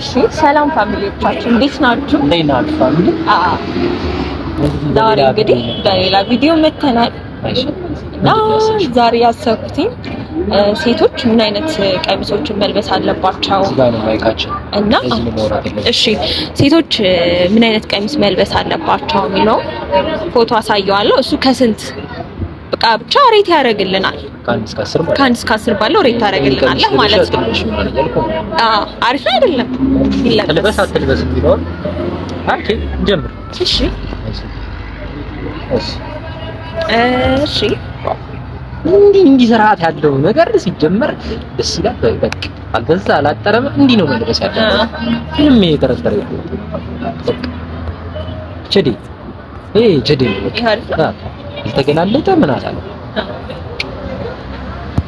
እሺ ሰላም family ዎቻችን እንዴት ናችሁ? እንዴት ናችሁ family? ዛሬ እንግዲህ በሌላ ቪዲዮ መተናል እና ዛሬ ያሰብኩትኝ ሴቶች ምን አይነት ቀሚሶችን መልበስ አለባቸው እና እሺ ሴቶች ምን አይነት ቀሚስ መልበስ አለባቸው የሚለው ፎቶ አሳየዋለሁ። እሱ ከስንት በቃ ብቻ rate ያደርግልናል። ከአንድ እስከ አስር ባለው rate ታደርግልናለህ ማለት ነው። አዎ አሪፍ ነው አይደለም? ይለበስ አትልበስ የሚለውን okay እንጀምር። እሺ እሺ እንዲህ እንዲህ ስርዓት ያለው ነገር ሲጀመር ደስ ይላል። በቃ አልበዛ አላጠረም። እንዲህ ነው መልበስ ያለበት። ምንም የጠረጠረ የለም። በቃ ቸዴ ይሄ ቸዴ ነው። በቃ አልተገላለጠ ምን አላለ።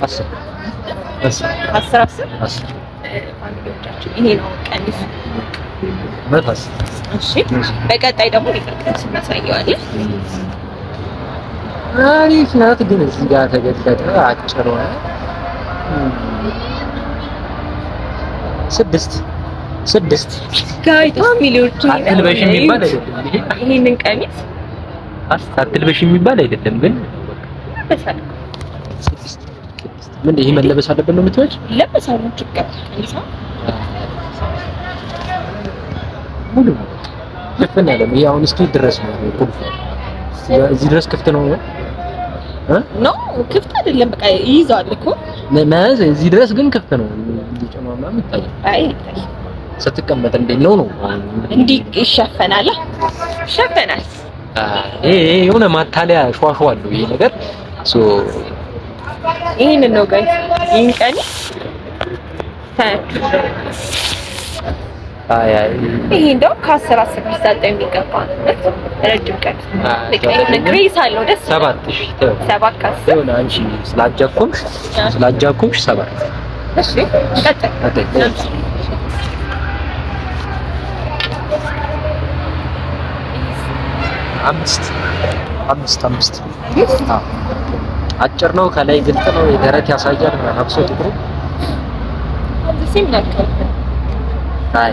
አስር አስር አስር አስር አስር ይሄ ነው ቀሚሱ። እሺ በቀጣይ ደግሞ ሌላ ቀሚስ እናሳየዋለን። አሪፍ ናት፣ ግን እዚህ ጋር ተገለጠ፣ አጭር ሆነ። ስድስት ስድስት guys family ዎች አትልበሽ የሚባል አይደለም። ይሄንን ቀሚስ አትልበሽ የሚባል አይደለም፣ ግን ምን ይሄ መለበስ አለበት ነው የምትወጪ? ይለበሳል። ችግር ቀሚስ ሙሉ ሽፍን ያለ ይሄ አሁን እስኪ ድረስ ነው ቁልፍ እዚህ ድረስ ክፍት ነው እ no ክፍት አይደለም። በቃ ይይዘዋል እኮ መያዝ እዚህ ድረስ ግን ክፍት ነው። ሊጨማማ ይታያል። አይ ይታይ ስትቀመጥ እንዴት ነው ነው እንዲህ ይሸፈናል፣ ይሸፈናል። ይሄ የሆነ ማታለያ ሿሿ አለው ይሄ ነገር። so ይሄንን ነው guys፣ ይሄን ቀሚስ ታያችሁ። አይ አይ ይሄ እንደው ከአስር አስር ሊሰጠው የሚገባ ነው። ረጅም ቀሚስ በቃ የሆነ grace አለው ደስ ሰባት እሺ፣ ሰባት ከአስር የሆነ አንቺ ስላጃኮምሽ ስላጃኮምሽ ሰባት። እሺ ቀጥል። አምስት አምስት አምስት አጭር ነው፣ ከላይ ግልጥ ነው፣ የደረት ያሳያል። አብሶ ጥቁሩ አይ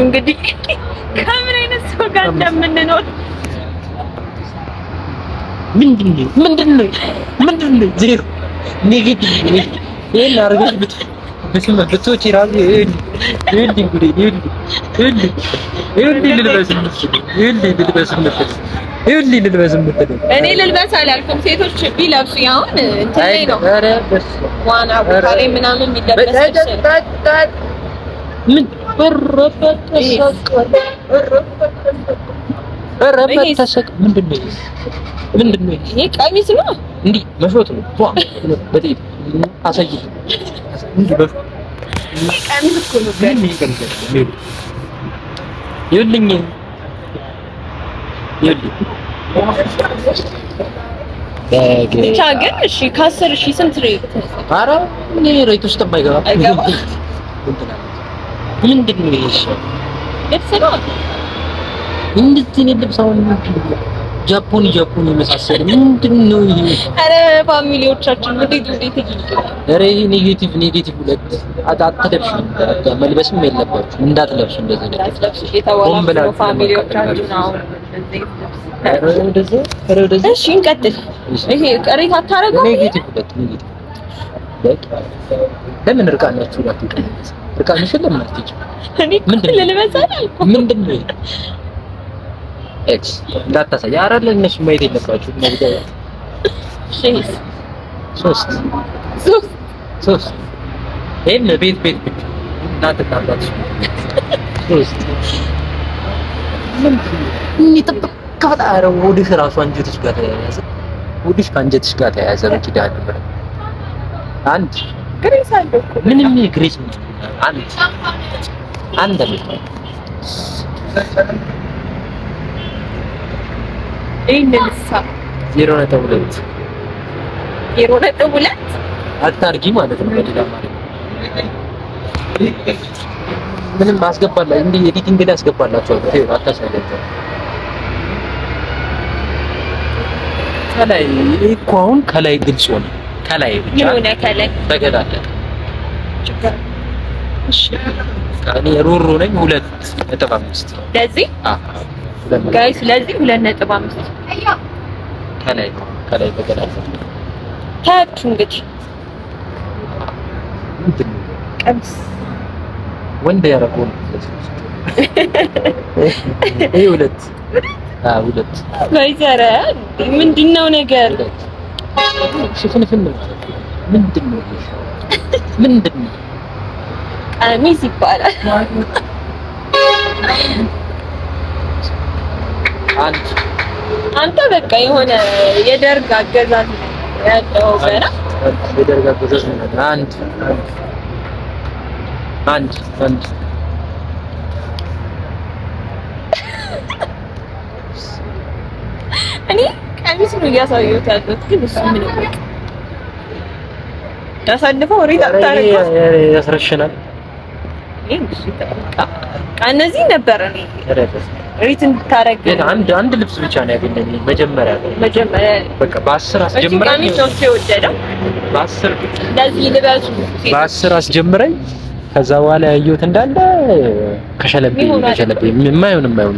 እንግዲህ ከምን አይነት ሰው ጋር እንደምንኖር ምንድን ነው ምንድን ነው ምንድን ነው? ዜሮ negative። ይሄን አድርገሽ ብትወጪ እራሱ ይኸውልኝ ጉዴ ይኸውልኝ ይኸውልኝ ልልበስ ይኸውልኝ ልልበስ ይኸውልኝ ልልበስ የምትለው እኔ ልልበስ አላልኩም። ሴቶች ቢለብሱ ያሁን እንትን ላይ ነው ዋና ቦታ ላይ ምናምን የሚለበስ ልብስ ነው። ምን ምንድን ነው ምንድን ነው ይሄ? ቀሚስ ነው። እንዲህ መሾት ነው። በጥይት አሳይኝ። እንዲህ በሾት ቀሚስ እኮ ነው። ይኸውልኝ ይኸውልኝ ብቻ ግን እሺ፣ ከአስር እሺ፣ ስንት rate? ኧረ እኔ rate ውስጥ የማይገባ ምንድን ነው ይሄ? ልብስ ነው። እንደዚህ ነው ልብስ። አሁን ጃፖኒ ጃፖኒ የመሳሰለ ምንድን ነው ይሄ? ኧረ family ዎቻችን እንዴት እንዴት ይልቁ። ኧረ ይሄ negative negative ሁለት አትለብሽም። መልበስም የለባችሁም እንዳትለብሱ፣ እንደዚህ ነገር እንዳትለብሱ እየተባላችሁ ነው family ዎቻችን። አሁን እንደዚህ ኧረ ወደዚህ። እሺ እንቀጥል። ይሄ rate አታረገው። negative ሁለት negative በቃ ለምን እርቃናችሁ ላትወጡ? እርቃንሽን ለምን አትሄጂም? እኔ ልልበስ አላልኩም። ምንድን ነው ይሄ? X እንዳታሳይ። ኧረ ለእነሱ ማየት የለባችሁም። እሺ ሶስት ሶስት ሶስት ይሄን ቤት ቤት ብቻ እናትና አባትሽ ሶስት ምንድን ነው ጥብቅ ኧረ ሆድሽ እራሱ አንጀትሽ ጋር ተያያዘ። ሆድሽ ከአንጀትሽ ጋር ተያያዘ። በኪዳነ ምሕረት አንድ grace አለው እኮ ምንም grace አንድ አንድ ነው። ይሄንን ሳ 0.2 0.2 አታርጊ ማለት ነው። በሌላ ማለት ምንም አስገባላ እንዲህ editing ላይ አስገባላችኋለሁ። ተይው አታሳያቸው። ከላይ እኮ አሁን ከላይ ግልጽ ሆነ። ከላይ ብቻ የሆነ ከላይ ተገላለጠ። ችግር እሺ እኔ ሩሩ ነኝ። 2.5 ለዚህ guys ለዚህ 2.5 ከላይ ከላይ ተገናኘ ታያችሁ እንግዲህ ቀሚስ ወንድ ያደረገው ነው። ይሄ ሁለት ሁለት guys፣ ኧረ ምንድነው ነገር ሽፍንፍን ማለት ነው። ምንድነው ምንድነው? ቀሚስ ይባላል። አንድ አንተ በቃ የሆነ የደርግ አገዛዝ ያለው ገና የደርግ አገዛዝ ነው። አንድ አንድ አንድ እኔ ቀሚስ ነው እያሳየሁት ያለሁት፣ ግን እሱ ምን ነው ያሳልፈው rate አታረገው ያስረሽናል። እነዚህ ነበር እኔ rate እንድታረግ አንድ ልብስ ብቻ ነው ያገኘኝ። መጀመሪያ በቃ በ10 አስጀምረኝ ነው የወደደው። በ10 እንደዚህ ልበሱ በ10 አስጀምረኝ። ከዛ በኋላ ያየሁት እንዳለ ከሸለቤ ከሸለቤ የማይሆን የማይሆን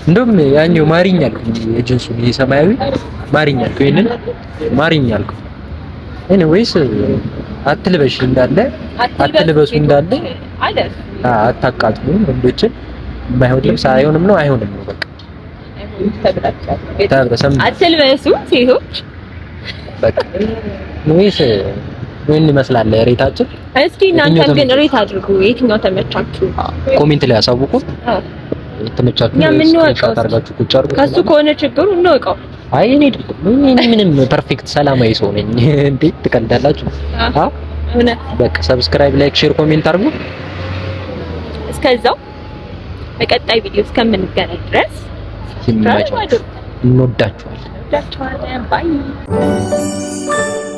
እንደውም ያኛው ማሪኝ አልኩኝ፣ የጅንሱን የሰማያዊ ማሪኝ አልኩኝ፣ ይሄንን ማሪኝ አልኩኝ። Anyways አትልበሽ እንዳለ አትልበሱ እንዳለ አታቃጥሉ ወንዶችን። የማይሆን ልብስ አይሆንም ነው አይሆንም ነው በቃ አትልበሱ ሴቶች በቃ anyways ምን ይመስላል rate ኣችን? እስኪ እናንተም ግን rate አድርጉ። የትኛው ተመቻችሁ? Comment ላይ አሳውቁን። የተመቻችሁ screenshot አድርጋችሁ ቁጭ አድርጉ። ከሱ ከሆነ ችግሩ እንወቀው። አይ እኔ ምንም perfect ሰላማዊ ሰው ነኝ። እንዴ ትቀልዳላችሁ? አዎ በቃ subscribe፣ like፣ share፣ comment አድርጉ። እስከዛው በቀጣይ ቪዲዮ እስከምንገናኝ ድረስ እንወዳችኋለን። Bye.